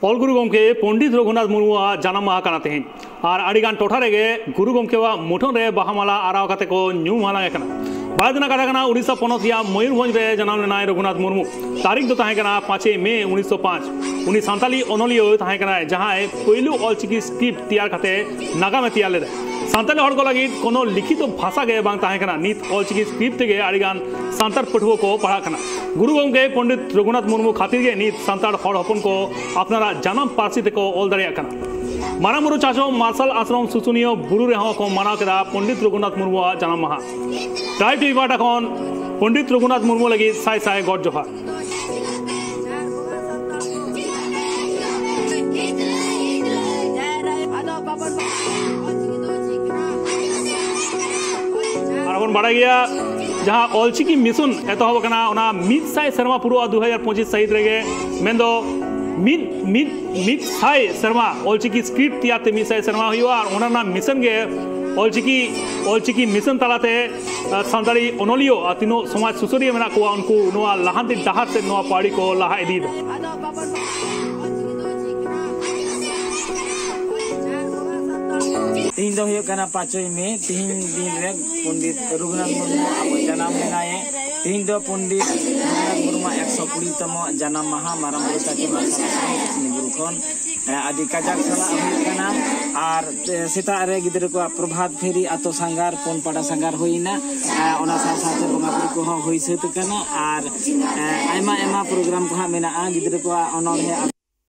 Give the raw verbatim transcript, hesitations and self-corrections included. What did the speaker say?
ᱚᱞ ᱜᱩᱨᱩ ᱜᱚᱢᱠᱮ ᱯᱚᱱᱰᱤᱛ ᱨᱚᱜᱷᱩᱱᱟᱛᱷ ᱢᱩᱨᱢᱩᱣᱟᱜ ᱡᱟᱱᱟᱢ ᱢᱟᱦᱟ ᱠᱟᱱᱟ ᱛᱮᱦᱮᱧ᱾ ᱟᱨ ᱟᱹᱰᱤ ᱜᱟᱱ ᱴᱚᱴᱷᱟ ᱨᱮᱜᱮ ᱜᱩᱨᱩ ᱜᱚᱢᱠᱮᱣᱟᱜ ᱢᱩᱴᱷᱟᱹᱱ ᱨᱮ ᱵᱟᱦᱟ ᱢᱟᱞᱟ ᱟᱨᱟᱣ ᱠᱟᱛᱮ ᱠᱚ ᱧᱩᱢ ᱦᱟᱞᱟᱝ ᱮ ᱠᱟᱱᱟ᱾ ᱵᱟᱲᱟᱭ ᱛᱮᱱᱟᱜ ᱠᱟᱛᱷᱟ ᱠᱟᱱᱟ, ᱩᱰᱤᱥᱟ ᱯᱚᱱᱚᱛ ᱨᱮᱭᱟᱜ ᱢᱚᱭᱩᱨᱵᱷᱚᱸᱡᱽ ᱨᱮ ᱡᱟᱱᱟᱢ ᱞᱮᱱᱟᱭ ᱨᱚᱜᱷᱩᱱᱟᱛᱷ ᱢᱩᱨᱢᱩ᱾ ᱛᱟᱹᱨᱤᱠᱷ ᱫᱚ ᱛᱟᱦᱮᱸ ᱠᱟᱱᱟ ᱯᱟᱸᱪᱮᱭ ᱢᱮ ᱩᱱᱤᱥᱥᱚ ᱯᱟᱸᱪ᱾ ᱩᱱᱤ ᱥᱟᱱᱛᱟᱞᱤ ᱚᱱᱚᱞᱤᱭᱟᱹ ᱛᱟᱦᱮᱸ ᱠᱟᱱᱟᱭ, ᱡᱟᱦᱟᱸᱭ ᱯᱳᱭᱞᱳ ᱚᱞᱪᱤᱠᱤ ᱥᱠᱨᱤᱯᱴ ᱛᱮᱭᱟᱨ ᱠᱟᱛᱮ ᱱᱟᱜᱟᱢ ᱮ ᱛᱮᱭᱟᱨ ᱞᱮᱫᱟ᱾ ᱥᱟᱱᱛᱟᱲᱤ ᱦᱚᱲ ᱠᱚ ᱞᱟᱹᱜᱤᱫ ᱠᱳᱱᱳ ᱞᱤᱠᱷᱤᱛᱚ ᱵᱷᱟᱥᱟ ᱜᱮ ᱵᱟᱝ ᱛᱟᱦᱮᱸ ᱠᱟᱱᱟ᱾ ᱱᱤᱛ ᱚᱞᱪᱤᱠᱤ ᱥᱠᱨᱤᱯᱴ ᱛᱮᱜᱮ ᱟᱹᱰᱤᱜᱟᱱ ᱥᱟᱱᱛᱟᱲ ᱯᱟᱹᱴᱷᱩᱣᱟᱹ ᱠᱚ ᱯᱟᱲᱦᱟᱜ ᱠᱟᱱᱟ᱾ ᱜᱩᱨᱩ ᱜᱚᱢᱠᱮ ᱯᱚᱱᱰᱤᱛ ᱨᱚᱜᱷᱩᱱᱟᱛᱷ ᱢᱩᱨᱢᱩ ᱠᱷᱟᱹᱛᱤᱨ ᱜᱮ ᱱᱤᱛ ᱥᱟᱱᱛᱟᱲ ᱦᱚᱲ ᱦᱚᱯᱚᱱ ᱠᱚ ᱟᱯᱱᱟᱨᱟᱜ ᱡᱟᱱᱟᱢ ᱯᱟᱹᱨᱥᱤ ᱛᱮᱠᱚ ᱚᱞ ᱫᱟᱲᱮᱭᱟᱜ ᱠᱟᱱᱟ᱾ ᱢᱟᱨᱟᱝ ᱵᱩᱨᱩ ᱪᱟᱪᱳ ᱢᱟᱨᱥᱟᱞ ᱟᱥᱨᱚᱢ ᱥᱩᱥᱩᱱᱤᱭᱟᱹ ᱵᱩᱨᱩ ᱨᱮᱦᱚᱸ ᱠᱚ ᱢᱟᱱᱟᱣ ᱠᱮᱫᱟ ᱯᱚᱱᱰᱤᱛ ᱨᱚᱜᱷᱩᱱᱟᱛᱷ ᱢᱩᱨᱢᱩᱣᱟᱜ ᱡᱟᱱᱟᱢ ᱢᱟᱦᱟ᱾ ᱴᱨᱟᱭᱤᱵᱽ ᱴᱤᱵᱷᱤ ᱯᱟᱦᱴᱟ ᱠᱷᱚᱱ ᱯᱚᱱᱰᱤᱛ ᱨᱚᱜᱷᱩᱱᱟᱛᱷ ᱢᱩᱨᱢᱩ ᱞᱟᱹᱜᱤᱫ ᱥᱟᱭ ᱥᱟᱭ ᱜᱚᱰ ᱡᱚᱦᱟᱨ᱾ ᱟᱨ ᱵᱚᱱ ᱵᱟᱲᱟᱭ ᱜᱮᱭᱟ, ᱡᱟᱦᱟᱸ ᱚᱞᱪᱤᱠᱤ ᱢᱤᱥᱚᱱ ᱮᱛᱚᱦᱚᱵ ᱟᱠᱟᱱᱟ, ᱚᱱᱟ ᱢᱤᱫ ᱥᱟᱭ ᱥᱮᱨᱢᱟ ᱯᱩᱨᱟᱹᱜᱼᱟ ᱫᱩ ᱦᱟᱡᱟᱨ ᱯᱚᱸᱪᱤᱥ ᱥᱟᱹᱦᱤᱛ ᱨᱮᱜᱮ᱾ ᱢᱮᱱᱫᱚ ᱢᱤᱫ, ᱢᱤᱫ, ᱢᱤᱫ ᱥᱟᱭ ᱥᱮᱨᱢᱟ ᱚᱞᱪᱤᱠᱤ ᱥᱠᱨᱤᱯᱴ ᱛᱮᱭᱟᱨ ᱛᱮ ᱢᱤᱫ ᱥᱟᱭ ᱥᱮᱨᱢᱟ ᱦᱩᱭᱩᱜᱼᱟ᱾ ᱟᱨ ᱚᱱᱟ ᱨᱮᱱᱟᱜ ᱢᱤᱥᱚᱱ ᱜᱮ ᱚᱞᱪᱤᱠᱤ, ᱚᱞᱪᱤᱠᱤ ᱢᱤᱥᱚᱱ ᱛᱟᱞᱟᱛᱮ, ᱟᱨ ᱥᱟᱱᱛᱟᱲᱤ ᱚᱱᱚᱞᱤᱭᱟᱹ ᱟᱨ ᱛᱤᱱᱟᱹᱜ ᱥᱚᱢᱟᱡᱽ ᱥᱩᱥᱟᱹᱨᱤᱭᱟᱹ ᱢᱮᱱᱟᱜ ᱠᱚᱣᱟ, ᱩᱱᱠᱩ ᱱᱚᱣᱟ ᱞᱟᱦᱟᱱᱛᱤ ᱰᱟᱦᱟᱨ ᱥᱮᱫ ᱱᱚᱣᱟ ᱯᱟᱹᱣᱲᱤ ᱠᱚ ᱞᱟᱦᱟ ᱤᱫᱤᱭᱮᱫᱟ᱾ ᱛᱮᱦᱮᱧ ᱫᱚ ᱦᱩᱭᱩᱜ ᱠᱟᱱᱟ ᱯᱟᱸᱪᱚᱭ ᱢᱮ᱾ ᱛᱮᱦᱮᱧ ᱫᱤᱱ ᱨᱮ ᱯᱚᱱᱰᱤᱛ ᱨᱚᱜᱷᱩᱱᱟᱛᱷ ᱢᱩᱨᱢᱩ ᱟᱵᱚ ᱡᱟᱱᱟᱢ ᱞᱮᱱᱟᱭᱮ᱾ ᱛᱮᱦᱮᱧ ᱫᱚ ᱯᱚᱱᱰᱤᱛ ᱨᱚᱜᱷᱩᱱᱟᱛᱷ ᱢᱩᱨᱢᱩᱣᱟᱜ ᱮᱠᱥᱚ ᱠᱩᱲᱤ ᱛᱚᱢᱚ ᱡᱟᱱᱟᱢ ᱢᱟᱦᱟ᱾ ᱢᱟᱨᱟᱝ ᱵᱩᱨᱩ ᱪᱟᱪᱳ ᱢᱟᱨᱥᱟᱞ ᱟᱥᱨᱚᱢ ᱵᱩᱨᱩ ᱠᱷᱚᱱ, ᱮ, ᱟᱹᱰᱤ ᱠᱟᱡᱟᱠ ᱥᱟᱞᱟᱜ ᱦᱩᱭᱩᱜ ᱠᱟᱱᱟ᱾ ᱟᱨ, ᱮ, ᱥᱮᱛᱟᱜ ᱨᱮ ᱜᱤᱫᱽᱨᱟᱹ ᱠᱚᱣᱟᱜ ᱯᱨᱚᱵᱷᱟᱛ ᱯᱷᱮᱨᱤ, ᱟᱛᱳ ᱥᱟᱸᱜᱷᱟᱨ, ᱯᱩᱱ ᱯᱟᱲᱟ ᱥᱟᱸᱜᱷᱟᱨ ᱦᱩᱭ ᱮᱱᱟ᱾ ᱮ, ᱚᱱᱟ ᱥᱟᱶ ᱥᱟᱶᱛᱮ ᱵᱚᱸᱜᱟ ᱵᱩᱨᱩ ᱠᱚᱦᱚᱸ ᱦᱩᱭ ᱥᱟᱹᱛ ᱟᱠᱟᱱᱟ᱾ ᱟᱨ, ᱮ, ᱟᱭᱢᱟ ᱟᱭᱢᱟ ᱯᱨᱳᱜᱨᱟᱢ ᱠᱚ ᱦᱟᱸᱜ ᱢᱮᱱᱟᱜᱼᱟ᱾ ᱜᱤᱫᱽᱨᱟᱹ ᱠᱚᱣᱟᱜ ᱚᱱᱚᱬᱦᱮ